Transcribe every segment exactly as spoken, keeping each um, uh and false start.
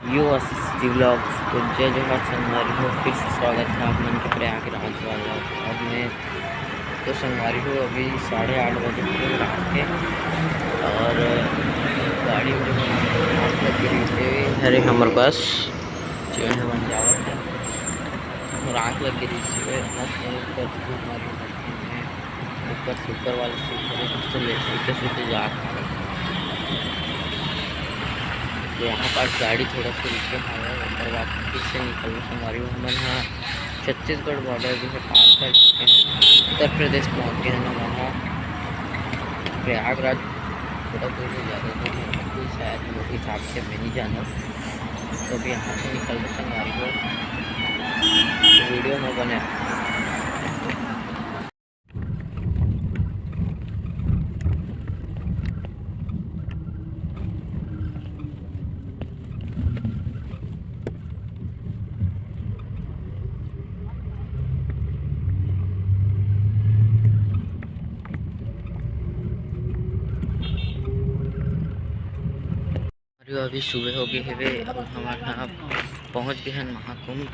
यो Ashish ji vlogs। तो जय जोहार संगवारी हो, फिर से स्वागत है आप मन के प्रयागराज वाला vlog में। तो संगवारी हो, अभी साढ़े आठ बजे के रात के, और गाड़ी में आग लग गे रहिस हे। हरे हमर बस, जेन हमन जावत है, और आग लग गे रहिस हे। मस्त मस्त धूप मारे ऊपर से, ऊपर वाले से ऊपर से ले, सीधे सीधे जात हवय। तो यहाँ पास गाड़ी थोड़ा सा रुके हवय, ओकर बाद फिर से निकलना संगवारी हो। हमन ह छत्तीसगढ़ बॉर्डर जो है पार कर चुके हैं, उत्तर प्रदेश पहुँच गए हैं हमन ह। प्रयागराज थोड़ा दूर ही ज़्यादा दूर है, कोई शायद मोर हिसाब से मैं नहीं जाना। तो अभी यहाँ से निकलना संगवारी हो, तो वीडियो में बने। अरे, अभी सुबह हो गए हवे और हमन ह पहुँच गए हन महाकुंभ।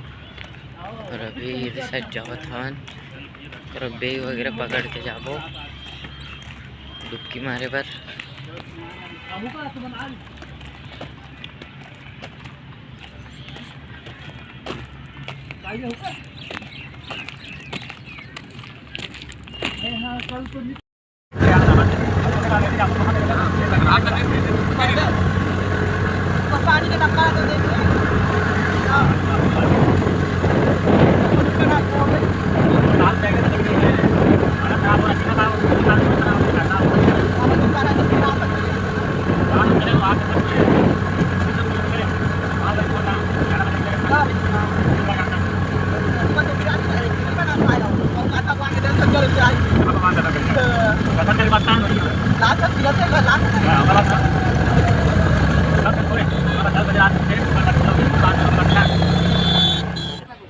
और अभी ये साइड जावत हवन, और बैग वगैरह पकड़ के जाबो डुबकी मारे बर।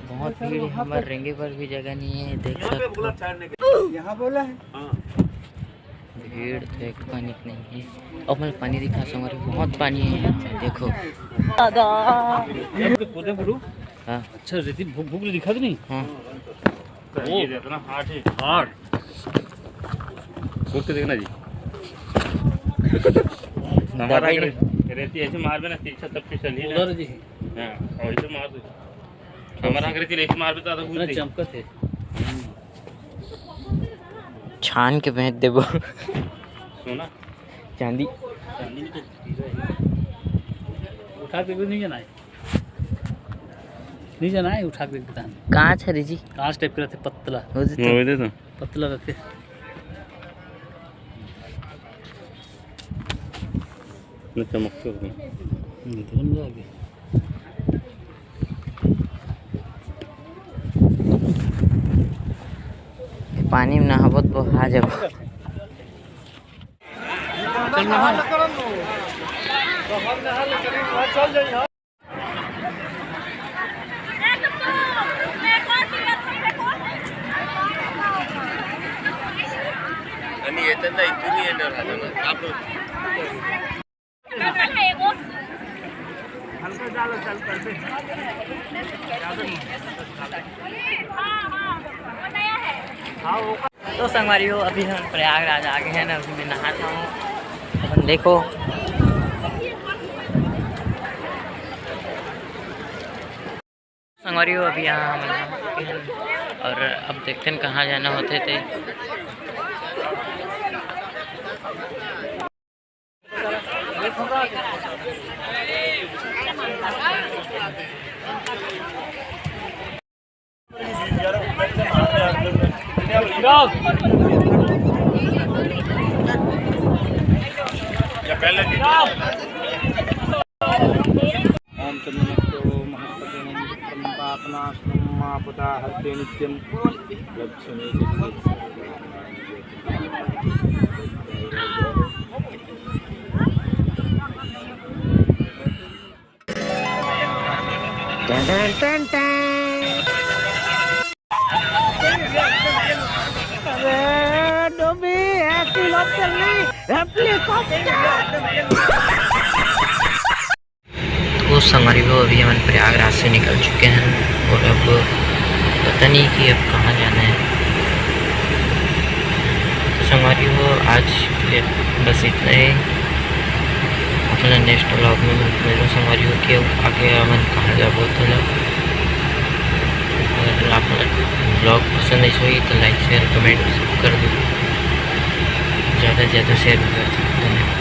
बहुत भीड़ है, हमर रेंगे बर भी जगह नहीं है, देख सकते हो। यहाँ बोला है। भीड़ तो एक पानी नहीं है। अब मैं पानी दिखा संगवारी, बहुत पानी है यहाँ पे, देखो। हाँ। अच्छा, रेती भूख, भूख दिखा तो नहीं? हाँ। ये देखना, हार्ड है, हार्ड। भूख के देखना जी। हमारा दवाई अगर नहीं। रेती ऐसे मार में ना, तीन सौ छत्तीस चली ना। उधर जी। हाँ, और ऐसे मार दो। हमारा अगर रेती ऐसे मार में तो आधा घूम इतना दे। चमकत है। छान के बेच देबो। सोना? चांदी। चांदी नहीं तो हीरा है। उठा के भी नहीं जाना है। नहीं जाना है, उठा के एकदम। कांच है रे जी। कांच टाइप के रहते, पतला। वो दे तो। वो दे तो। पतला रहते। इतना चमकते हो। हम्म, तो बन जाएगी। पानी में नहाबो तो बहा जाबो। आणि येताना इथून येणार राहणार आपण. हल्का डालो, चल कर दे। हाँ, वो तो संगवारी हो, अभी हम प्रयागराज आ गए हैं ना, अभी मैं नहाता हूँ। अपन देखो संगवारी हो, अभी यहाँ हम नहा चुके हैं और अब देखते हैं कहाँ जाना होते थे। ओम चंद्रमस्तु महत्पतिनं पापनाशनं मा पुता हरते नित्यं लक्ष्मी। टन टन टन टन। अरे डोबी, ऐसी लोग चल रही, हेलीकॉप्टर। तो संगवारी हो, अभी हमन प्रयागराज से निकल चुके हैं और अब पता नहीं कि अब कहाँ जाना है। तो संगवारी हो, आज के लिए बस इतना ही। अपना नेक्स्ट व्लॉग में मिलूँ संगवारी हो कि अब आगे हमन कहाँ जाबो। तो अगर आप व्लॉग पसंद आई होही तो लाइक, शेयर, कमेंट कर दो, ज़्यादा से ज़्यादा शेयर भी कर दो। धन्यवाद।